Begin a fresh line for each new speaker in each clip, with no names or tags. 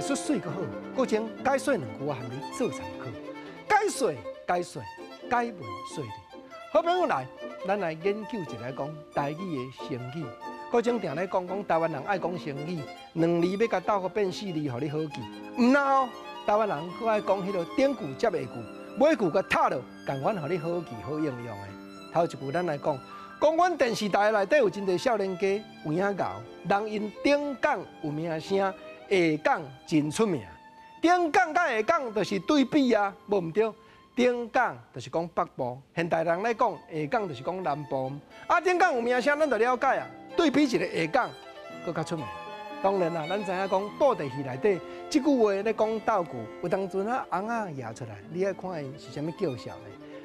个出媠閣好。國情解說兩句，我含你做參考。解說解說解文說理。好朋友來，咱來研究一下講台語的成語。國情定咧講講台灣人愛講成語，兩字欲共鬥予變四字，予你好記。毋但哦，台灣人閣愛講彼个頂句接下句，尾句共插落，仝款予你好記好應用的。頭一句咱來講，講阮電視台內底有真濟少年家有影𠢕，人𪜶頂港有名聲，下港真出名。頂港佮下港就是對比啊，無毋對。頂港就是講北部，現代人來講，下港就是講南部。啊，頂港有名聲，咱就了解啊。對比一个下港，閣較出名。當然啦，咱知影講布袋戲內底，這句話咧講鬥句，有當陣啊尪仔舉出來，你愛看伊是啥物叫囂咧。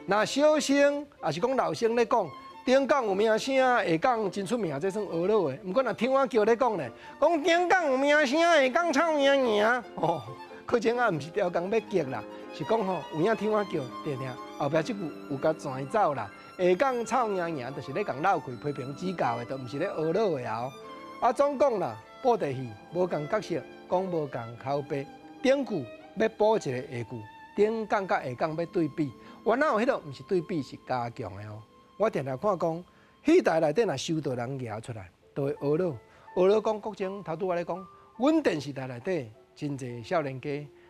若小生抑是講老生咧講，頂港有名聲，下港真出名，這算呵咾的。毋過若聽我叫咧講咧，講頂港有名聲，下港臭贏贏。哦，可見啊，毋是刁工欲激啦，是講吼有影聽我叫，定定後壁這句有共轉走啦。下港臭贏贏，就是咧共鬧開批評指教的，都毋是咧呵咾的哦。啊，總講啦，布袋戲無仝角色，講無仝口白，頂句欲補一个下句，頂港佮下港欲對比，原來有彼个毋是對比，是加強的哦。我定定看講，戲台內底若收到人舉出來，就會呵咾。呵咾講國情，頭拄仔咧講，阮電視台內底真濟少年家，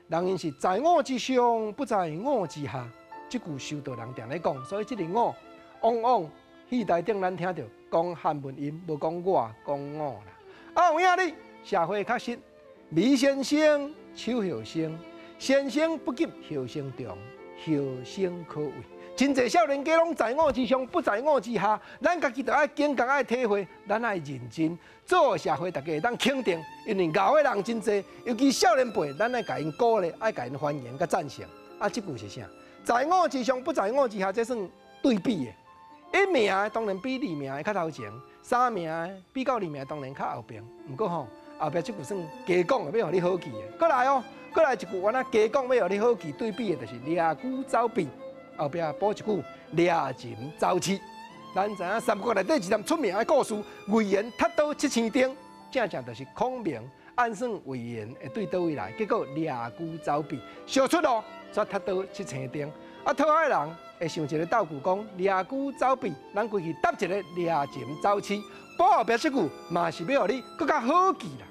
人𪜶是在我之上，不在我之下。這句修道人定咧講，所以這個我往往戲台頂咱聽著講漢文音，無講我，講我啦。啊，有影你社會確實，米先生手後生，先生不及後生長，後生可畏。真濟少年家攏在我之上，不在我之下。咱家己著愛警覺，愛體會，咱愛認真做社會，大家會當肯定。因為𠢕的人真濟，尤其少年輩，咱愛共𪜶鼓勵，愛共𪜶歡迎佮贊成。啊，這句是啥？在我之上，不在我之下，這算對比的。一名的當然比二名的較頭前，三名的比較二名當然較後爿。毋過吼，後壁這句算加講的，欲予你好記的。閣來哦，閣來一句，原來加講欲予你好記對比的，就是掠龜走變。後壁補一句掠禽走翅。咱知影三國內底一段出名的故事，魏延踢倒七星燈，正正就是孔明暗算魏延會對佗位來，結果掠龜走變，相出路，煞踢倒七星燈。啊，討海人會想一个鬥句講掠龜走變，咱規氣搭一个掠禽走翅，補後壁這句嘛是欲予你閣較好記啦。